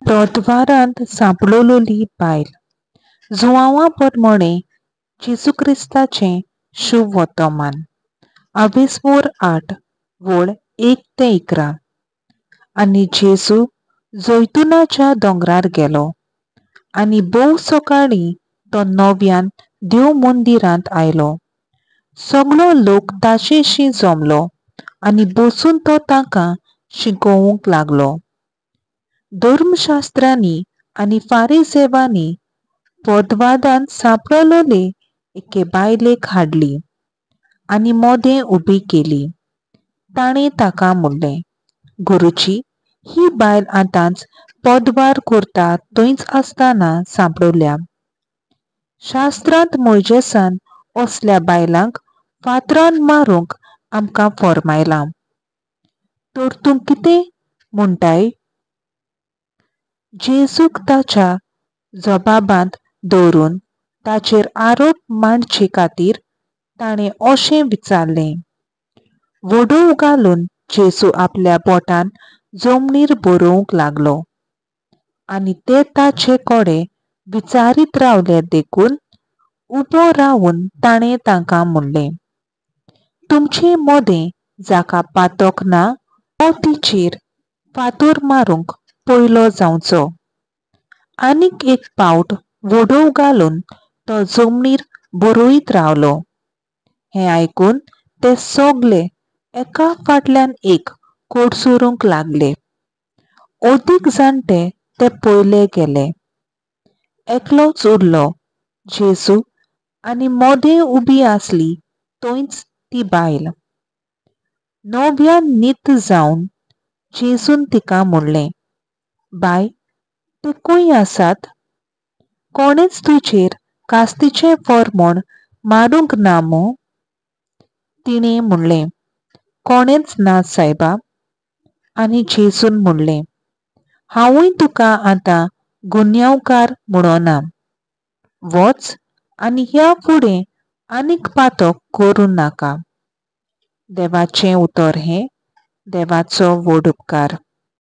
पोतवारांत सांपडलोली बायल. जुवांवा परमणें जेजू क्रिस्ताचें शुभ वर्तमान. आवेस्मोर 8 वळ 1 ते 11. आनी जेजू जैतुनाच्या दोंगरार गेलो आनी भोव सकाळीं तो नव्यान देव मंदिरांत आयलो. सगळो लोक ताचेशी जमलो आनी बसून तो तांकां शिकोवंक लागलो. धर्मशास्त्रांनी आनी फारिजेवांनी पदवादान सांपडलोले एके बायलेक हाडली आनी मोदें उबी केली. ताणें ताका म्हणलें, गुरुजी, ही बायल आतांच पदवार करता थंयच आसतना सांपडल्या. शास्त्रांत मोयजेसान असल्या बायलांक फातरान मारूंक आमकां फर्मायलां. तर तूं कितें म्हणटाय? जेजूक ताच्या जबाबांत दवरून ताचेर आरोप मांडचे खातीर ताणें अशें विचारलें. वडोव घालून जेजू आपल्या बोटान जमनीर बरोवंक लागलो आनी ते ताचे कडेन विचारीत रावले देखून उबो रावून ताणें तांकां म्हणलें, तुमचे मदें जाका पातक ना तो तिचेर फातर मारूंक पयलो जावचो. आनीक एक पावट वडोव घालून तो जमनीर बरयत रावलो. हें आयकून ते सगले एका फाटल्यान एक कडसरूंक लागले. अदीक जाणटे ते पयले गेले. एकलोच उरलो जेजू आनी मोदें उबी आसली थंयच ती बायल. नव्यान नीत जावन जेजून तिका म्हणलें, बाय, ते खंय आसात? कोणेच तुजेर कास्तीचें फर्मण मारूंक ना मूं? तिणें म्हणलें, कोणेच ना सायबा. आनी जेजून म्हणलें, हांवूय तुका आतां गुन्यांवकार म्हणना. वच आनी ह्या फुडें आनीक पातक करूं नाका. देवाचें उतर हें देवाचो व्हड उपकार.